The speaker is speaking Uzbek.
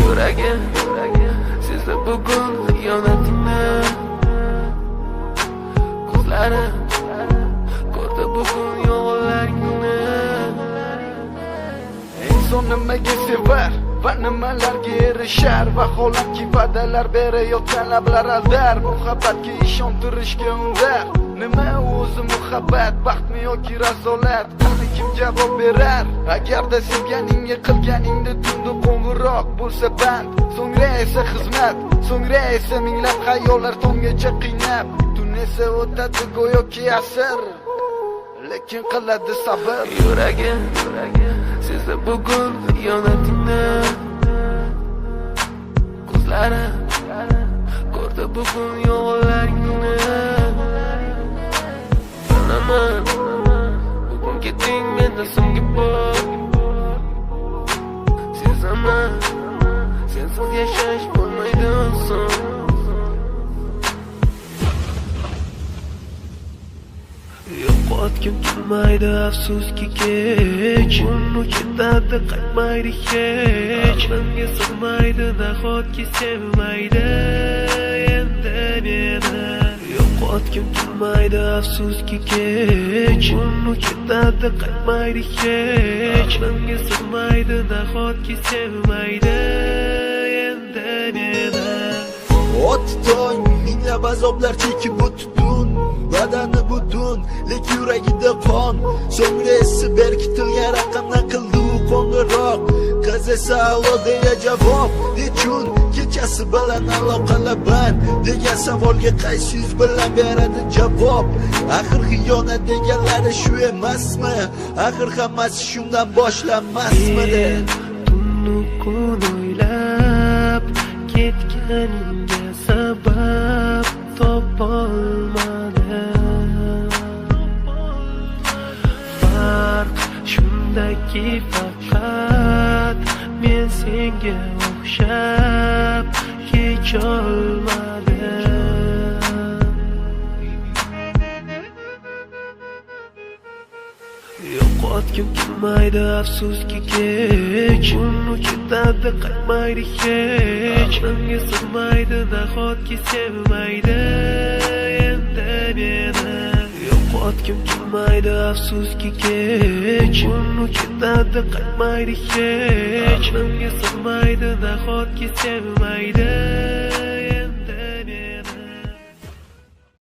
Yuragim sezdi bugun xiyonatingni, ko'zlarim ko'rdi bugun yolg'onlaringni. Inson nimaga sevar va nimalarga erishar? Vaholanki va'dalar berayotgan lablar aldar, muhabbatga ishontirishga undar. Nima o'zi muhabbat, baxtmi yoki razolat? Qani kim javob berar? Agarda sevganingga qilganingda tunda qo'ng'iroq bo'lsa band, so'ngra esa xizmat, so'ngra esa minglab xayollar tonggacha qiynab, tun esa o'tadi go'yoki asr, lekin qiladi sabr. Yuragim sezdi bugun xiyonatingni, ko'zlarim ko'rdi bugun yolg'onlaringni. Bilaman, bugun ketding menda so'nggi bor. Sezaman, sensiz yashash bo'lmaydi oson. Yo'qotgim kelmaydi, afsuski kech. Uni ketadi, qaytmaydi hech. Aqlimga sig'maydi, nahotki sevmaydi endi meni. Yo'qotgim kelmaydi, afsuski kech. Uni ketadi, qaytmaydi hech. Aqlimga sig'maydi, nahotki sevmaydi endi meni. Ot tong minglab azoblar chekib o'tdi tun, badani butun, lekin yuragida qon. So'ngra esa berkitilgan raqamdan qildi u qo'ng'iroq. Qiz esa alo deya javob. Nechun kechasi bilan aloqalaban degan savolga qaysi yuz bilan beradi javob? Axir xiyonat deganlari shu emasmi? Axir hammasi shundan boshlanmasmidi? Men tunnu kun o'ylab ketganingga sabab topolmadim. Farq shundaki, faqat men senga o'xshab kecholmadim. Yo'qotgim kelmaydi, afsuski kech. Uni ketadi, qaytmaydi hech. Aqlimga sig'maydi, nahotki sevmaydi endi meni. Yo'qotgim kelmaydi, afsuski kech. Uni ketadi, qaytmaydi hech. Aqlimga sig'maydi, nahotki sevmaydi.